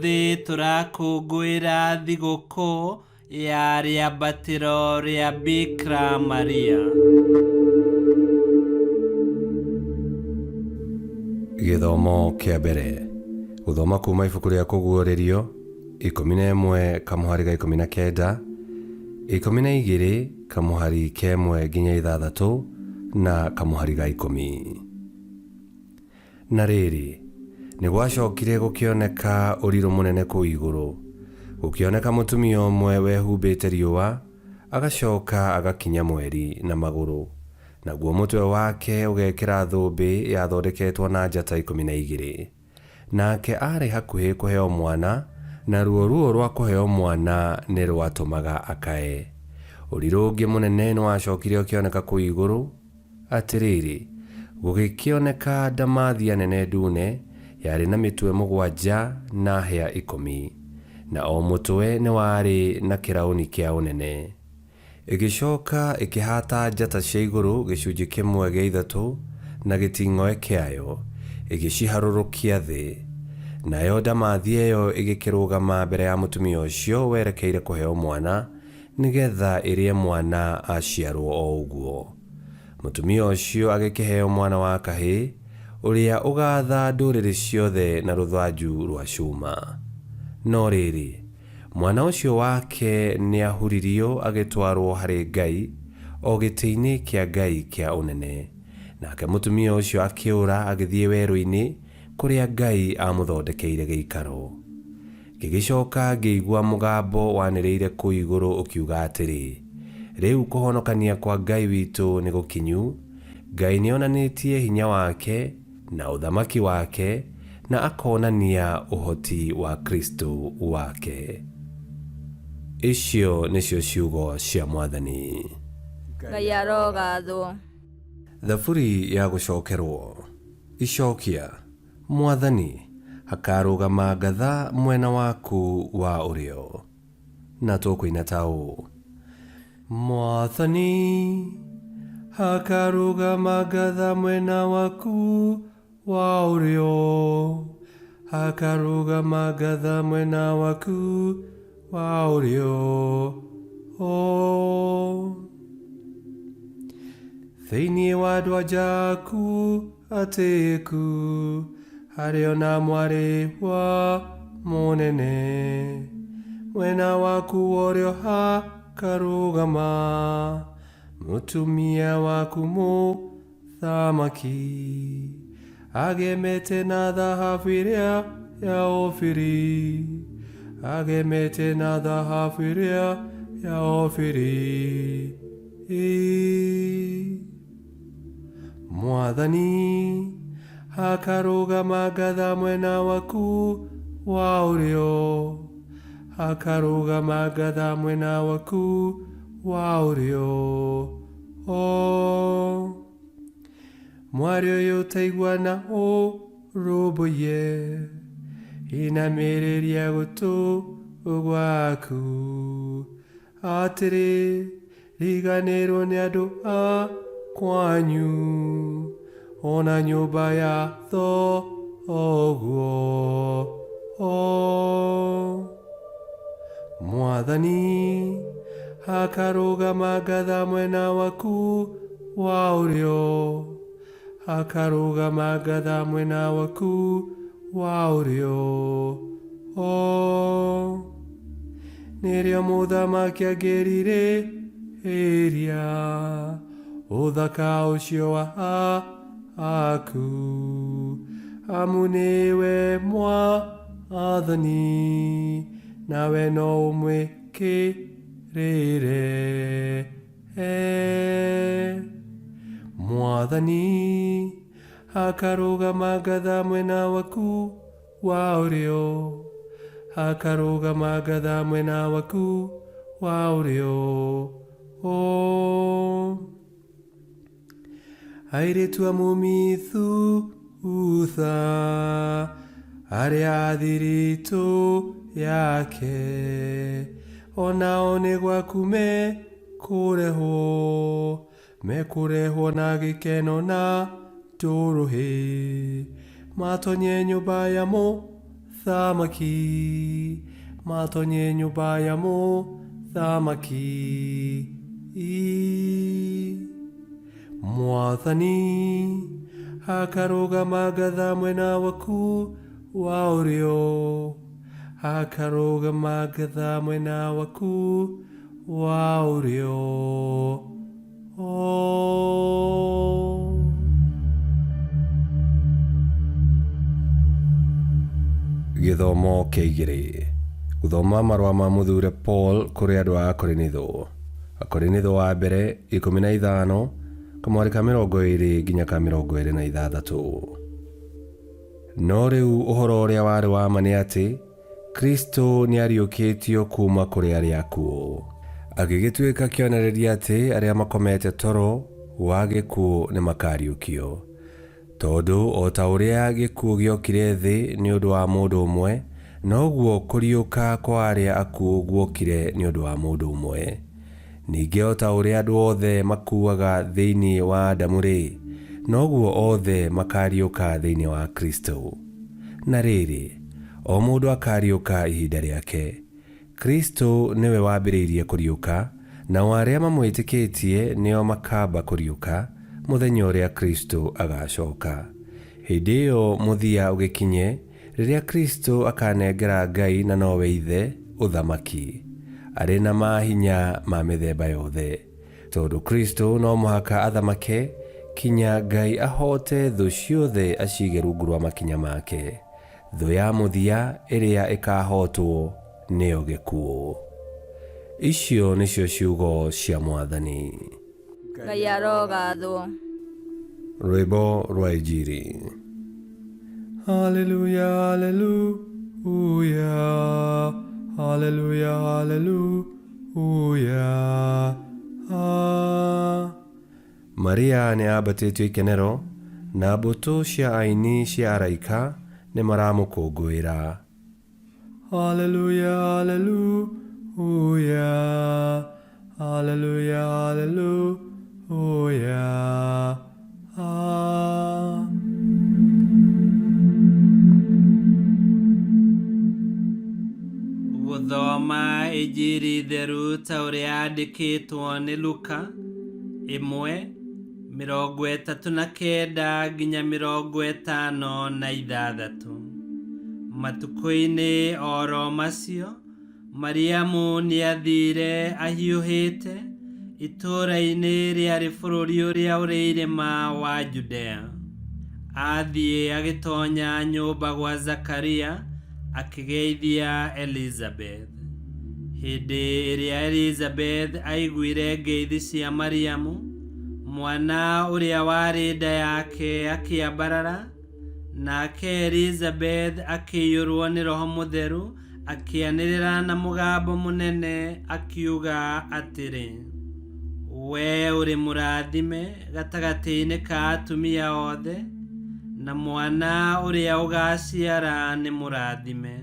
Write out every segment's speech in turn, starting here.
Ũmũthĩ tũrakũngũĩra thigũkũ ya rĩambatĩro rĩa Bikira Maria. Gĩthomo kĩa mbere. Gũthoma kuma ibuku rĩa Kũguũrĩrio, 11 kamũhari ga 19, 12 kamũhari ka ĩmwe nginya ithathatũ na kamũhari ga ikũmi. Na rĩrĩ, nĩgwacokire gũkĩoneka ũrirũ mũnene kũu igũrũ, gũkĩoneka mũtumia ũmwe wehumbĩte riũa, agacoka agakinya mweri na magũrũ, naguo mũtwe wake ũgekĩra thũmbĩ yathondeketwo na njata 12. Nake aarĩ hakuhĩ kũheo mwana, naruo ruo rwa kũheo mwana nĩ rwatũmaga akae. Ũrirũ ũngĩ mũnene nĩwacokire ũkĩoneka kũu igũrũ, Atĩrĩrĩ, gũgĩkĩoneka ndamathia nene ndune, yarĩ na mĩtwe mũgwanja na hĩa ikũmi, na o mũtwe nĩwarĩ na kĩraũni kĩa ũnene. Ĩgĩcoka ĩkĩhaata njata cia igũrũ gĩcunjĩ kĩmwe gĩa ithatũ na gĩting'oe kĩayo, ĩgĩciharũrũkia thĩ. Nayo ndamathia ĩyo ĩgĩkĩrũgama mbere ya mũtumia ũcio werekeire kũheo mwana, nĩ getha ĩrĩe mwana aciarũo o ũguo. Mũtumia ũcio agĩkĩheo mwana wa kahĩĩ, ũrĩa ũgaatha ndũrĩrĩ ciothe na rũthanju rwa cuma. No rĩrĩ, mwana ũcio wake nĩahuririo agĩtwarũo harĩ Ngai, o gĩtĩ-inĩ kĩa Ngai kĩa ũnene. Nake mũtumia ũcio akĩũra agĩthiĩ werũ-inĩ, kũrĩa Ngai aamũthondekeire gĩikaro. Ngĩgĩcoka ngĩigua mũgambo wanĩrĩire kũu igũrũ ũkiuga atĩrĩ, Rĩu kũhonokania kwa Ngai witũ nĩ gũkinyu, Ngai nĩonanĩtie hinya wake na ũthamaki wake, na akonania ũhoti wa Kristo wake. Icio nĩcio ciugo cia Mwathani. Ngai arogathwo. Thaburi ya gũcokerwo. Icokia. Mwathani, hakarũgama ngatha mwena waku wa ũrĩo. Na tũkũina ta ũũ. Mwathani, hakarũgama ngatha mwena waku wa ũrĩo. Hakarũgama ngatha mwena waku wa ũrĩo. Oh. Thĩinĩ wa andũ a Jaku atĩĩku, harĩ o na mwarĩ wa mũnene. Mwena waku wa ũrĩo hakarũgama mũtumia waku mũthamaki, agemete na thahabu ĩrĩa ya Ofiri, agemete na thahabu ĩrĩa ya Ofiri. Mwathani, hakarũgama ngatha mwena waku wa ũrĩo, hakarũgama ngatha mwena waku wa ũrĩo. O mwarĩ ũyũ taigua na ũrũmbũiye, inamĩrĩria gũtũ gwaku. Atĩrĩ, riganĩrwo nĩ andũ a kwanyu, o na nyũmba ya thoguo. O Mwathani, hakarũgama ngatha mwena waku wa ũrĩo, hakarũgama ngatha mwena waku wa ũrĩo. O nĩrĩo mũthamaki angĩrirĩria ũthaka ũcio wa aku, amu nĩwe Mwathani, nawe no ũmwĩkĩrĩre. Mwathani, akarũgama ngatha mwena waku wa ũrĩo, akarũgama ngatha mwena waku wa ũrĩo. O airĩtu a mũmithutha arĩa a thiritũ yake, o nao nĩ gwaku mekũrehwo, mekũrehwo na gĩkeno na ndũrũhĩ, matonye nyũmba ya mũthamaki. Thamaki matonye nyũmba ya mũthamaki. Mwathani akarũgama ngatha mwena waku wa ũrĩo, akarũgama ngatha mwena waku wa ũrĩo. Oh. Gĩthomo kĩa igĩrĩ. Gũthoma marũa ma mũthure Paul kũrĩ andũ a Akorinitho. Akorinitho wa mbere 15 kamwari ka 20 nginya ka 26. No rĩu ũhoro ũrĩa warĩ wa ma nĩ atĩ Kristo nĩariũkĩtio kuuma kũrĩ arĩa akuũ, agĩgĩtuĩka kĩonereria atĩ arĩa makomete toro wa gĩkuũ nĩmakariũkio. Tondũ o ta ũrĩa gĩkuũ gĩokire thĩ nĩ ũndũ wa mũndũ ũmwe, noguo kũriũka kwa arĩa akuũ guokire nĩ ũndũ wa mũndũ ũmwe. Ningĩ o ta ũrĩa andũ othe makuaga thĩinĩ wa Adamu-rĩ, noguo othe makariũka thĩinĩ wa Kristo. Na rĩrĩ, o mũndũ akariũka ihinda rĩake. Kristo nĩwe wambĩrĩirie kũriũka, nao arĩa mamwĩtĩkĩtie nĩo makamba kũriũka mũthenya ũrĩa Kristo agacoka. Hĩndĩ ĩyo mũthia ũgĩkinye, rĩrĩa Kristo akanengera Ngai na nowe Ithe ũthamaki, arĩ na mahinya ma mĩthemba yothe. Tondũ Kristo no mũhaka athamake kinya Ngai ahoote thũ ciothe aciige rungu rwa makinya make. Thũ ya mũthia ĩrĩa ĩkahootwo nĩyo gĩkuũ. Icio nĩcio ciugo cia Mwathani. Ngai arogathwo. Rwĩmbo rwa Injiri. Haleluya, haleluya, haleluya, haleluya. Ah. Maria nĩ ambatĩtio ikenero, na mbũtũ cia aini cia araika nĩ maramũkũngũĩra. Haleluya, haleluya, haleluya, haleluya. Ah. Gũthoma Injiri theru ta ũrĩa yandĩkĩtwo nĩ Luka 1:39 nginya 56. Matukũ-inĩ oro macio Mariamu nĩathiire ahiũhĩte itũũra-inĩ rĩarĩ bũrũri ũrĩa ũrĩ irĩma wa Judea. Athiĩ agĩtonya nyũmba gwa Zakaria akĩgeithia Elizabeth. Hĩndĩ ĩrĩa Elizabeth aiguire ngeithi cia Mariamu, mwana ũrĩa warĩ nda yake akĩambarara, nake Elizabeth akĩiyũrwo nĩ Roho Mũtheru akĩanĩrĩra na mũgambo mũnene akiuga atĩrĩ, Wee ũrĩ mũrathime gatagatĩ-inĩ ka atumia othe, na mwana ũrĩa ũgaaciara nĩ mũrathime.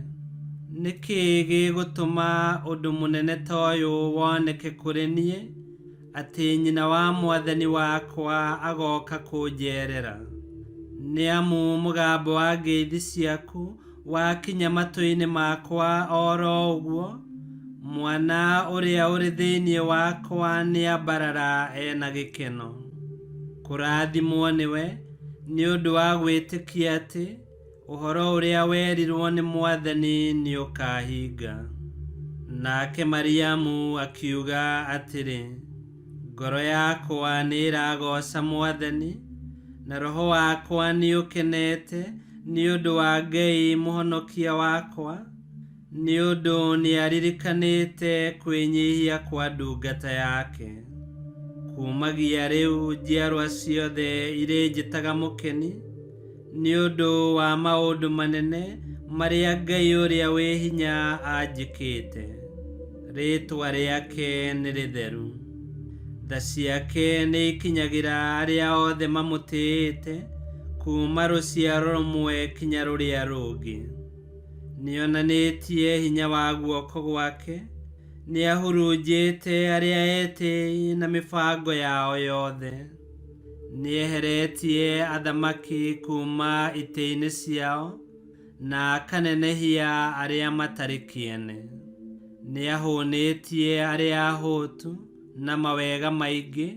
Nĩ kĩĩ gĩgũtũma ũndũ mũnene ta ũyũ woneke kũrĩ niĩ, atĩ nyina wa Mwathani wakwa agoka kũnjeerera? Nĩ amu mũgambo wa ngeithi ciaku wakinya matũ-inĩ makwa o ro ũguo, mwana ũrĩa ũrĩ thĩinĩ wakwa nĩambarara e na gĩkeno. Kũrathimwo nĩwe nĩ ũndũ wa gwĩtĩkia atĩ ũhoro ũrĩa werirwo nĩ Mwathani nĩũkahinga. Nake Mariamu akiuga atĩrĩ, Ngoro yakwa nĩĩragooca Mwathani, na roho wakwa nĩũkenete nĩ ũndũ wa Ngai Mũhonokia wakwa, nĩ ũndũ nĩaririkanĩte kwĩnyihia kwa ndungata yake. Kumagia rĩu njiarwa ciothe irĩnjĩtaga mũkeni, nĩ ũndũ wa maũndũ manene marĩa Ngai ũrĩa wĩ hinya anjĩkĩte. Rĩĩtwa rĩake nĩ rĩtheru. Tha ciake nĩ ikinyagĩra arĩa othe mamũtĩĩte, kuuma rũciaro rũmwe kinya rũrĩa rũngĩ. Nĩonanĩtie hinya wa guoko gwake, nĩahurunjĩte arĩa etĩĩi na mĩbango yao yothe. Nĩeheretie athamaki kuuma itĩ-inĩ ciao, na akanenehia arĩa matarĩ kĩene. Nĩahũnĩtie arĩa ahũtu na mawega maingĩ,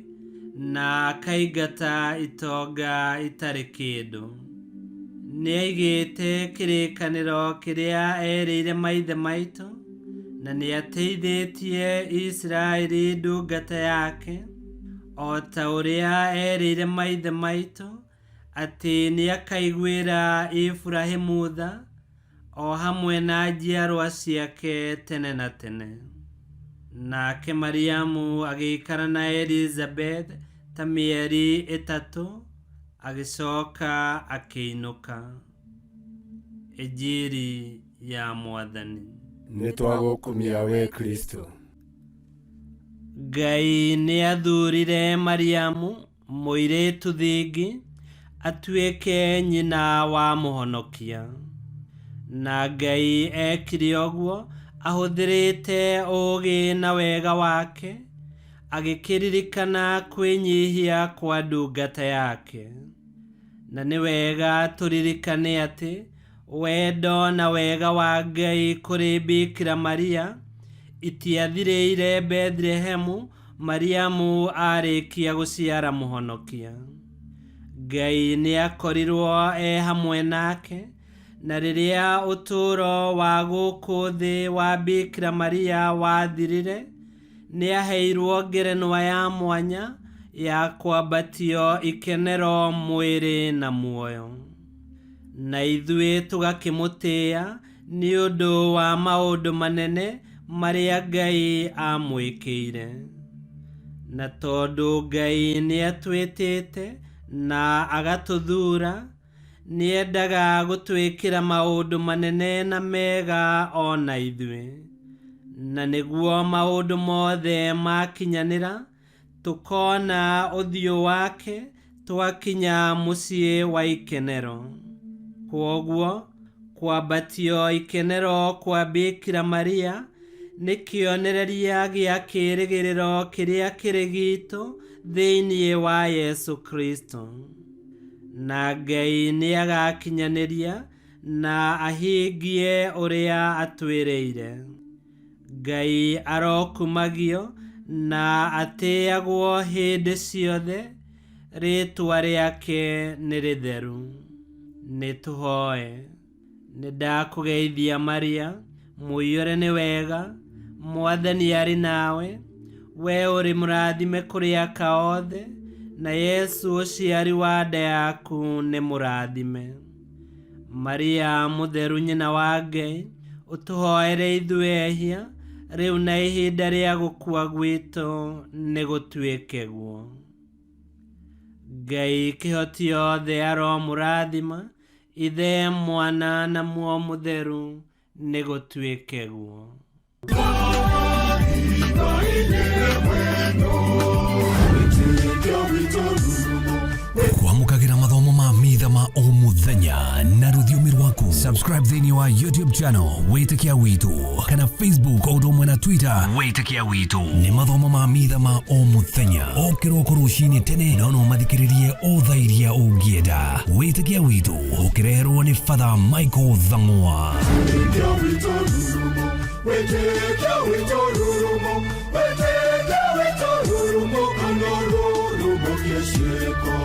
na akaingata itonga itarĩ kĩndũ. Nĩaigĩte kĩrĩkanĩro kĩrĩa erĩire maithe maitũ, na nĩateithĩtie Isiraeli ndungata yake, o ta ũrĩa erĩire maithe maitũ, atĩ nĩakaiguĩra Iburahĩmu tha, o hamwe na njiarwa ciake tene na tene. Nake Mariamu agĩikara na Elizabeth ta mĩeri 3, agĩcoka akĩinũka. Injiri ya Mwathani. Nĩtwagũkumia we Kristo. Ngai nĩathurire Mariamu mũirĩtu thingi atuĩke nyina wa mũhonokia. Na Ngai ekire ũguo ahũthĩrĩte ũũgĩ na wega wake, agĩkĩririkana kwĩnyihia kwa ndungata yake. Na nĩ wega tũririkane atĩ wendo na wega wa Ngai kũrĩ Bikira Maria itiathirĩire Bethlehemu Mariamu arĩkia gũciara mũhonokia. Ngai nĩakorirwo e hamwe nake, na rĩrĩa ũtũũro wa gũkũ thĩ wa Bikira Maria wathirire, nĩaheirwo ngerenwa ya mwanya ya kwambatio ikenero mwĩrĩ na muoyo. Na ithuĩ tũgakĩmũtĩĩa nĩ ũndũ wa maũndũ manene marĩa Ngai amwĩkĩire. Na tondũ Ngai nĩatwĩtĩte na agatũthuura, nĩendaga gũtwĩkĩra maũndũ manene na mega o na ithuĩ. Na nĩguo maũndũ mothe makinyanĩra, tũkona ũthiũ wake twakinya mũciĩ wa ikenero. Kwoguo kwambatio ikenero kwa Bikira Maria nĩ kĩonereria gĩa kĩĩrĩgĩrĩro kĩrĩa kĩrĩ gitũ thĩinĩ wa Yesu Kristo. Na Ngai nĩagakinyanĩria na ahingie ũrĩa atwĩrĩire. Ngai arokumagio na atĩagwo hĩndĩ ciothe, rĩĩtwa rĩake nĩ rĩtheru. Nĩtũhoe. Nĩndakũgeithia Maria, mũiyũre nĩ wega, Mwathani arĩ nawe, we ũrĩ mũrathime kũrĩ aka othe, na Yesu ũciari wa nda yaku nĩ mũrathime. Maria mũtheru nyina wa Ngai, ũtũhoere ithuĩ ehia, rĩu na ihinda rĩa gũkua gwitũ nĩ gũtuĩke guo. Ngai kĩhoti yothe aromũrathima, Ithe, Mwana na Muoyo Mũtheru, nĩ gũtuĩke guo. Kwamũkagĩra mathomo ma mitha ma o mũthenya na rũthiomi rwaku. Subscribe thĩinĩ wa YouTube channel Wĩtĩkia Witũ kana Facebook o ũndũ ũmwe na Twitter Wĩtĩkia Witũ. Nĩ mathomo ma mitha ma o mũthenya o kĩroko rũcinĩ tene, no no mathikĩrĩrie o thaa iria ũngĩenda. Wĩtĩkia Witũ ũkĩreherwo nĩ Father Michael Thang'wa. Wĩtĩkia witũ rurumo, wĩtĩkia witũ rurumo, kana rurumo kĩciko.